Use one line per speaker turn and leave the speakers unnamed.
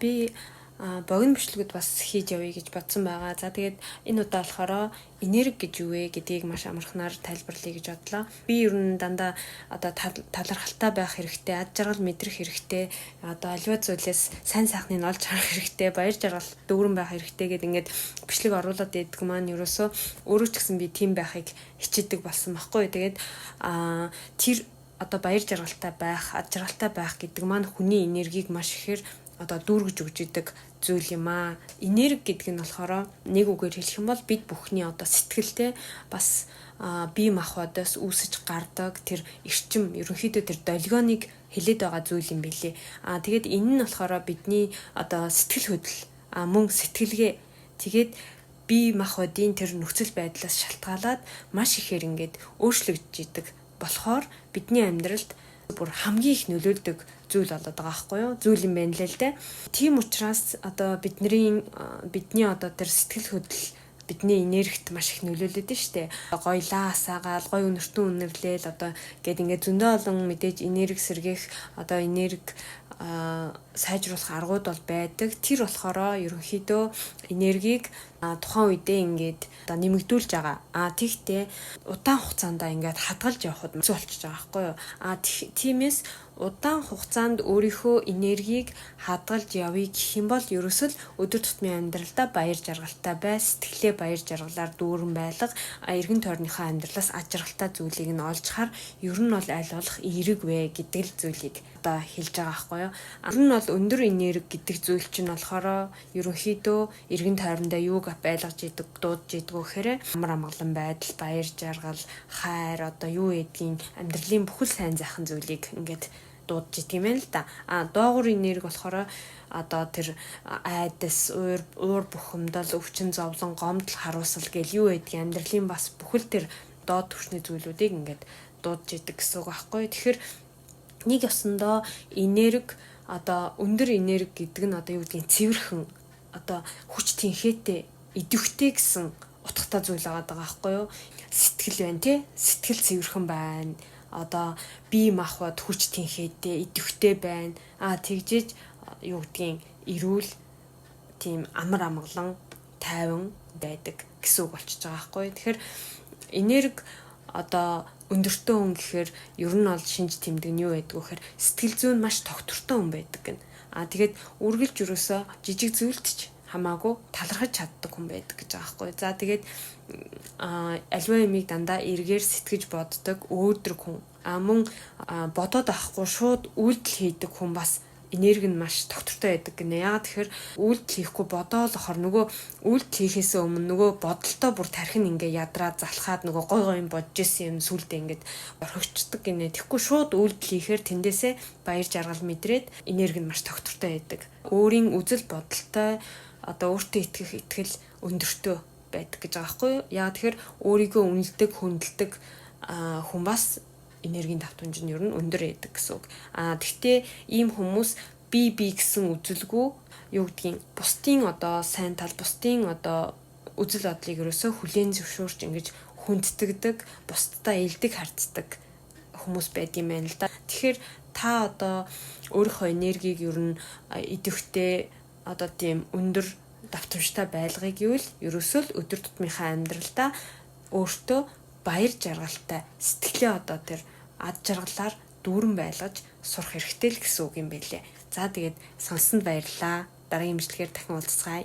Би богино бичлэгүүд бас хийж явъя гэж бодсон байгаа. За, тэгээд энэ удаа болохоор энерги гэж юу вэ гэдгийг маш амархнаар тайлбарлая гэж бодлоо. Би ер нь дандаа одоо талархалтай байх хэрэгтэй, ад жаргал мэдрэх хэрэгтэй, одоо аливаа зүйлээс сайн сайхныг олж харах хэрэгтэй, баяр жаргал дүүрэн байх хэрэгтэй гэдэг ингээд бичлэг оруулаад байдаг маань ерөөсөө өөрөө ч гэсэн би тийм байхыг хичээдэг болсон байхгүй. Тэгээд тэр одоо баяр жаргалтай байх, ад жаргалтай байх гэдэг маань хүний энергийг маш ихээр одоо дүүргэж өгч идэг зүйл юм аа. Энерги гэдэг нь болохоор нэг үгээр хэлэх юм бол бид бүхний одоо сэтгэлтэй бас бие махбодоос үүсэж гардаг тэр эрчим, ерөнхийдөө тэр долгионыг хэлээд байгаа зүйл юм билээ. Тэгээд энэ нь болохоор бидний одоо сэтгэл хөдлөл, мөн сэтгэлгээ, тэгээд бие махбодын тэр нөхцөл байдлаас шалтгаалаад маш ихээр ингээд өөрчлөгдөж идэг болохоор бидний амьдралд бүр хамгийн их нөлөөлдөг зүйл болоод байгаа байхгүй юу? Зүйл юм байна л дээ. Тийм учраас одоо бидний одоо тэр сэтгэл хөдлөл бидний энергит маш их нөлөөлөд нь штэ. Гоёлаа асаагаал, гоё үнэртэн үнэрлээл одоо гээд ингээд зөндөө олон мэдээж энерги сэргээх, одоо энерги сайжруулах аргууд бол байдаг. Тэр болохоор ерөнхийдөө энергийг тухайн үедээ ингээд одоо нэмэгдүүлж байгаа. Тэгтээ удаан хугацаанд ингээд хадгалж явхад хэцүү болчихж байгаа байхгүй юу? Тиймээс удаан хугацаанд өөрийнхөө энергийг хадгалж явъя гэх юм бол ерөөсөө л өдөр тутмын амьдралдаа баяр жаргалтай бай, сэтгэлээ баяр жаргалаар дүүрэн байлга, эргэн тойрныхоо амьдралаас ад жаргалтай зүйлийг нь олж хар, ер нь бол аль болох эерэг вэ гэдэг л зүйлийг одоо хэлж байгаа байхгүй юу. Ер нь бол өндөр энерги гэдэг зүйл чинь болохоор ерөнхийдөө эргэн тойрондоо юуг байлгаж идэг, дуудаж идэг гэхээр амар амгалан байдал, баяр жаргал, хайр, одоо юу гэдгийг амьдралын бүхэл сайн сайхан зүйлийг ингээд дуудаж идэг юм байна л да. Доогуур энерги болохоор одоо тэр айдас, уур, уур бухимдал, өвчин зовлон, гомдол, харуусал гэл юу гэдгийг амьдралын бас бүхэл тэр доод түвшний зүйлүүдийг ингээд дуудаж идэг гэсэн үг байхгүй. Тэгэхээр нэг ёсондоо энерги, одоо өндөр энерги гэдэг нь одоо юу гэдгийг цэвэрхэн, одоо хүч тэнхээтэй, идэвхтэй гэсэн утгатай зүйл байгаа байхгүй юу? Сэтгэл байна тий. Сэтгэл цэвэрхэн байна. Одоо бие махбод хүч тэнхээтэй, идэвхтэй байна. Тэгжээж юу гэдгийг эрүүл, тийм амар амгалан, тайван байдаг гэсэн үг болчихж байгаа байхгүй. Тэгэхээр энерги одоо өндөртөө хүн гэхээр ер нь бол шинж тэмдэг нь юу байдаг вэ гэхээр сэтгэл зүйн маш тогтвортой хүн байдаг гэнэ. Тэгээд үргэлж ерөөсөө жижиг зүйлд ч хамаагүй талархаж чаддаг хүн байдаг гэж байгаа байхгүй. За, тэгээд аливаа юмыг дандаа эргээр сэтгэж боддог өөдрөг хүн. Мөн бодоод авахгүй шууд үйлдэл хийдэг хүн бас энерги нь маш тогтвортой байдаг гинэ. Яагаад тэгэхээр үйлдэл хийхгүй бодоол охор нөгөө үйлдэл хийхээс өмнө нөгөө бодолтой бүр тархин ингээ ядраа залхаад нөгөө гой гой юм бодож исэн юм сүулдэ ингээд орхигддог гинэ. Тэгэхгүй шууд үйлдэл хийхээр тэндээсээ баяр жаргал мэдрээд энерги нь маш тогтвортой байдаг. Өөрийн үзэл бодолтой, одоо өөртөө итгэх итгэл өндөртөө байдаг гэж байгаа байхгүй юу? Яагаад тэгэхээр өөрийгөө үнэлдэг, хүндэлдэг хүн бас энергийн давтамж нь ер нь өндөр байдаг гэсэн үг. Тэгтээ ийм хүмүүс би би гэсэн үзэлгүй, юу гэдгийг бусдын одоо сайн тал, бусдын одоо үзэл бодлыг ерөөсөө хүлээн зөвшөөрч ингэж хүндэтгдэг, бусдаа элдэг харьцдаг хүмүүс байд юм байна л да. Тэгэхээр та одоо өөрийнхөө энергийг ер нь идэвхтэй, одоо тийм өндөр давтамжтай байлгыг гэвэл ерөөсөө л өдөр тутмынхаа амьдралдаа өөртөө баяр жаргалтай, сэтгэлээ одоо тэр ад жаргалаар дүүрэн байлгаж сурах хэрэгтэй л гэсэн үг юм байлээ. За, тэгээд сонссонд баярлалаа. Дараагийн бичлэгээр дахин уулзцгаая.